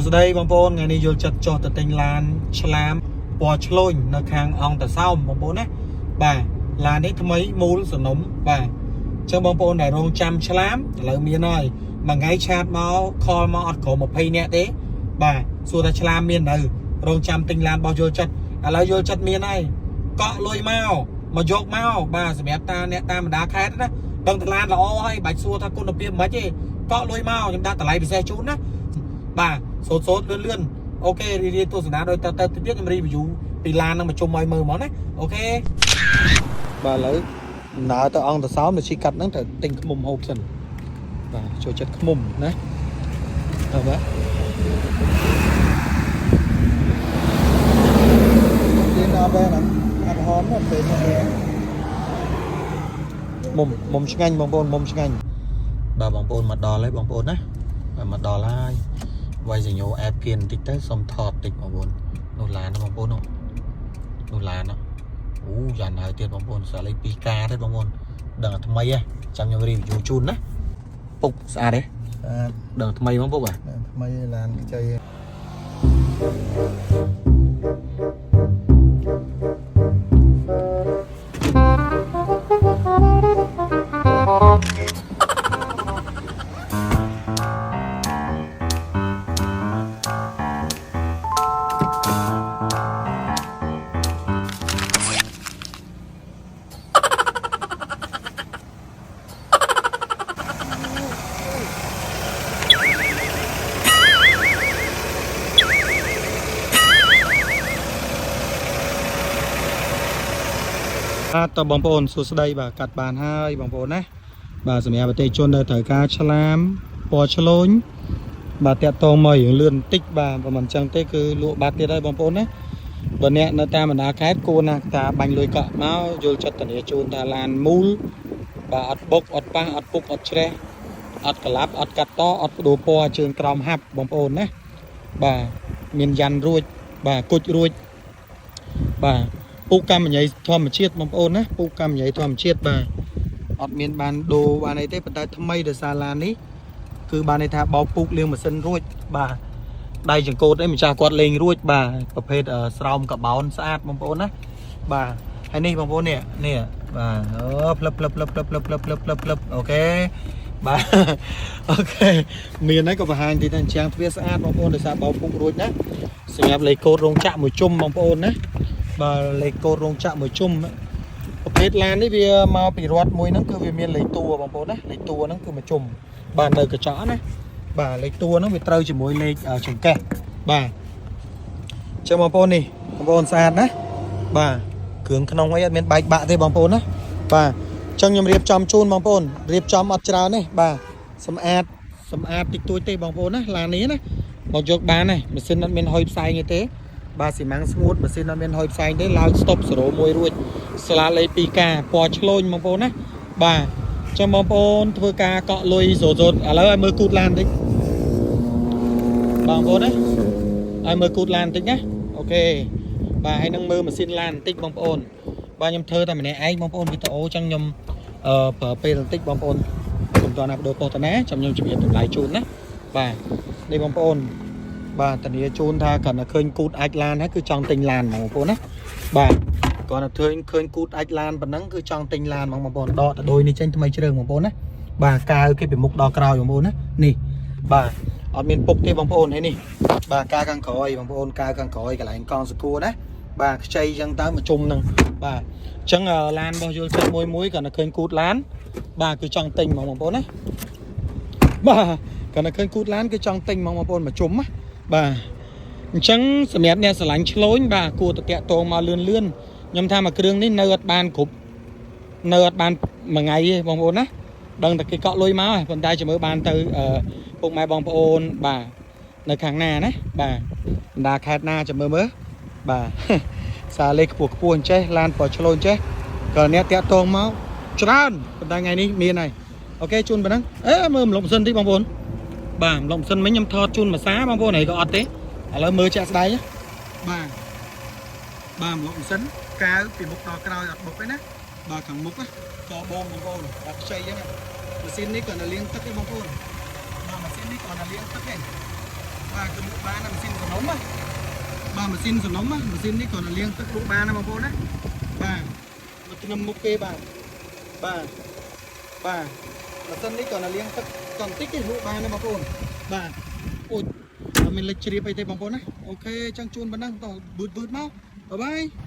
ស្តីបងប្អូនថ្ងៃនេះយល់ចិត្តចុះទៅទិញឡានឆ្លាមពណ៌ឆ្លូញនៅខាងអង្គតាសោមបងប្អូនណាបាទឡាននេះថ្មីមូលសនំបាទអញ្ចឹងបងប្អូនដែលរងចាំឆ្លាមឥឡូវមានហើយមួយថ្ងៃ chat មក call មកអត់ក្រោម20នាក់ទេបាទសួរថាឆ្លាមមាននៅរងចាំទិញឡានរបស់យល់ចិត្តឥឡូវយល់ចិត្តមានហើយកក់លុយមកមកយកមកបាទសម្រាប់តាអ្នកតាមបណ្ដាខេត្តណាដឹងតឡានល្អហើយបាច់សួរថាគុណភាពមិនខ្មិចទេកក់លុយមកខ្ញុំដាក់តម្លៃពិសេសជូនណា បាទសូត្រសូត្រលឿនលឿន OK រីរីទស្សនាដោយតទៅទៀតខ្ញុំ review ពីឡាននឹងមកជុំឲ្យមើលហ្មងណា OK បាទឥឡូវដំណើរទៅអង្គតសោមទៅជីកាត់ហ្នឹងត្រូវទិញខ្មុំហូបសិនបាទចូលចិត្តខ្មុំណាអើបាទ ទៀនអត់ដែរណាអត់ហមទេពេលនេះ មុំមុំឆ្ងាញ់បងប្អូនមុំឆ្ងាញ់បាទបងប្អូនមកដល់ហើយបងប្អូនណាបាទមកដល់ហើយវាយសញ្ញោអែបគៀនបន្តិចទៅសុំថតតិចបងប្អូននោះឡានណាបងប្អូននោះនោះឡានណាអូយ៉ាងហើយទៀតបងប្អូនសាលី2កាទៀតបងប្អូនដឹងតែថ្មីហ៎ចាំខ្ញុំ review ជូនណាពុកស្អាតទេ អា ដឹងថ្មីហ្មងពុកហ៎ ថ្មីឡានខ្ចី បាទតើបងប្អូនសួស្តីបាទកាត់បានហើយបងប្អូនណាបាទសម្រាប់ប្រទេសជនដែលត្រូវការឆ្លាមពណ៌ឆ្លូញបាទតាក់តងមករឿងលឿនបន្តិចបាទបើមិនអញ្ចឹងទេគឺលក់បាត់ទៀតហើយបងប្អូនណាបើអ្នកនៅតាមបណ្ដាខេត្តគួរណាស់តាបាញ់លុយកក់មកយល់ចិត្តធានាជូនថាឡានមូលបាទអត់បុកអត់ប៉ះអត់ពុកអត់ច្រេះអត់ក្លាប់អត់កាត់តអត់បដូរពណ៌ជើងក្រោមហាប់បងប្អូនណាបាទមានយ៉ាន់រួចបាទគុជរួចបាទ ពូកកម្មញ័យធម្មជាតិបងប្អូនណាពូកកម្មញ័យធម្មជាតិបាទអត់មានបានដូរបានអីទេប៉ុន្តែថ្មីដោយសារឡាននេះគឺបានន័យថាបោកពូកលាងម៉ាស៊ីនរួចបាទដៃចង្កូតអីម្ចាស់គាត់លេងរួចបាទប្រភេទស្រោមកបោនស្អាតបងប្អូនណាបាទហើយនេះបងប្អូននេះនេះបាទអូផ្លឹបផ្លឹបផ្លឹបផ្លឹបផ្លឹបផ្លឹបផ្លឹបផ្លឹបផ្លឹប OK បាទ OK មានហើយក៏បង្ហាញទីថាអញ្ចឹងទ្វារស្អាតបងប្អូនដោយសារបោកពូករួចណាសម្រាប់លេខកូដរោងចក្រមួយជុំបងប្អូនណា បាទលេខកូដរោងចក្រមួយជុំប្រភេទឡាននេះវាមកពីរដ្ឋមួយហ្នឹងគឺវាមានលេខតួបងប្អូនណាលេខតួហ្នឹងគឺមួយជុំបាទនៅកញ្ចក់ណាបាទលេខតួហ្នឹងវាត្រូវជាមួយលេខចង្កេះបាទអញ្ចឹងបងប្អូននេះបងប្អូនស្អាតណាបាទគ្រឿងក្នុងអីអត់មានបែកបាក់ទេបងប្អូនណាបាទអញ្ចឹងខ្ញុំរៀបចំជូនបងប្អូនរៀបចំអត់ច្រើនទេបាទសម្អាតសម្អាតតិចតួចទេបងប្អូនណាឡាននេះណាមកយកបានទេម៉ាស៊ីនអត់មានហុយផ្សែងទេ បាទស៊ីម៉ាំងស្ងួតម៉ាស៊ីនអត់មានហុយផ្សែងទេឡើងស្តុប01រួចស្លាលេខ 2K ពណ៌ឆ្លូញបងប្អូនណាបាទចាំបងប្អូនធ្វើការកក់លុយសូសូឥឡូវឲ្យមើលគូតឡានតិចបងប្អូនណាឲ្យមើលគូតឡានតិចណា OK បាទហើយនឹងមើលម៉ាស៊ីនឡានបន្តិចបងប្អូនបាទខ្ញុំធ្វើតែម្នាក់ឯងបងប្អូនវីដេអូចឹងខ្ញុំអឺប្រើពេលបន្តិចបងប្អូនកុំតណាបដូរប៉ុស្តិ៍តាណាចាំខ្ញុំជម្រាបតម្លៃជូនណាបាទនេះបងប្អូន បាទធានាជូនថាគ្រាន់តែឃើញគូតអាចឡានហើយគឺចង់ទិញឡានហ្មងបងប្អូនណាបាទគ្រាន់តែឃើញឃើញគូតអាចឡានប៉ុណ្ណឹងគឺចង់ទិញឡានហ្មងបងប្អូនដកទៅដូចនេះចេញថ្មីជ្រើងបងប្អូនណាបាទកាវគេពីមុខដល់ក្រោយបងប្អូនណានេះបាទអត់មានពុកទេបងប្អូនហើយនេះបាទកាវខាងក្រោយបងប្អូនកាវខាងក្រោយកន្លែងកង់សកួរណាបាទខ្ចីអញ្ចឹងទៅមកជុំហ្នឹងបាទអញ្ចឹងឡានរបស់យល់ចិត្តមួយមួយគ្រាន់តែឃើញគូតឡានបាទគឺចង់ទិញហ្មងបងប្អូនណាបាទគ្រាន់តែឃើញគូតឡានគឺចង់ទិញហ្មងបងប្អូនមកជុំណា បាទអញ្ចឹងសម្រាប់អ្នកស្រឡាញ់ឆ្លូញបាទគួរតែតាក់ទងមកលឿនលឿនខ្ញុំថាមួយគ្រឿងនេះនៅអត់បានគ្រប់នៅអត់បានមួយថ្ងៃទេបងប្អូនណាដឹងតែគេកក់លុយមកហើយប៉ុន្តែចាំមើលបានទៅអឺពុកម៉ែបងប្អូនបាទនៅខាងណាណាបាទបណ្ដាខេត្តណាចាំមើលមើលបាទ សាលេខខ្ពស់ខ្ពស់អញ្ចេះឡានពណ៌ឆ្លូញអញ្ចេះក៏អ្នកតាក់ទងមកច្រើនប៉ុន្តែថ្ងៃនេះមានហើយ OK ជូនប៉ុណ្ណឹងអេមើលម្លុំសិនតិចបងប្អូន បាទម្លុំសិនមិញខ្ញុំថតជូនមួយសាបងប្អូនហើយក៏អត់ទេឥឡូវមើលជាក់ស្ដែងណាបាទបាទម្លុំសិនកៅពីមុខដល់ក្រោយអត់បុកទេណាបាទខាងមុខណាកបងបងប្អូនបាទខ្ចីហ្នឹងម៉ាស៊ីននេះគ្រាន់តែលាងទឹកទេបងប្អូនបាទម៉ាស៊ីននេះគ្រាន់តែលាងទឹកទេ បាទគឺលក់បានណាម៉ាស៊ីនសំណុំណាបាទម៉ាស៊ីនសំណុំណាម៉ាស៊ីននេះគ្រាន់តែលាងទឹកលក់បានណាបងប្អូនណាបាទមកធ្នឹមមុខគេបាទបាទបាទម៉ាស៊ីននេះគ្រាន់តែលាងទឹកកំតិចទេលក់បានណាបងប្អូនបាទអូយអត់មានលេចជ្រាបអីទេបងប្អូនណាOK ចឹងជូនប៉ុណ្ណឹងតោះបឺតបឺតមក bye bye.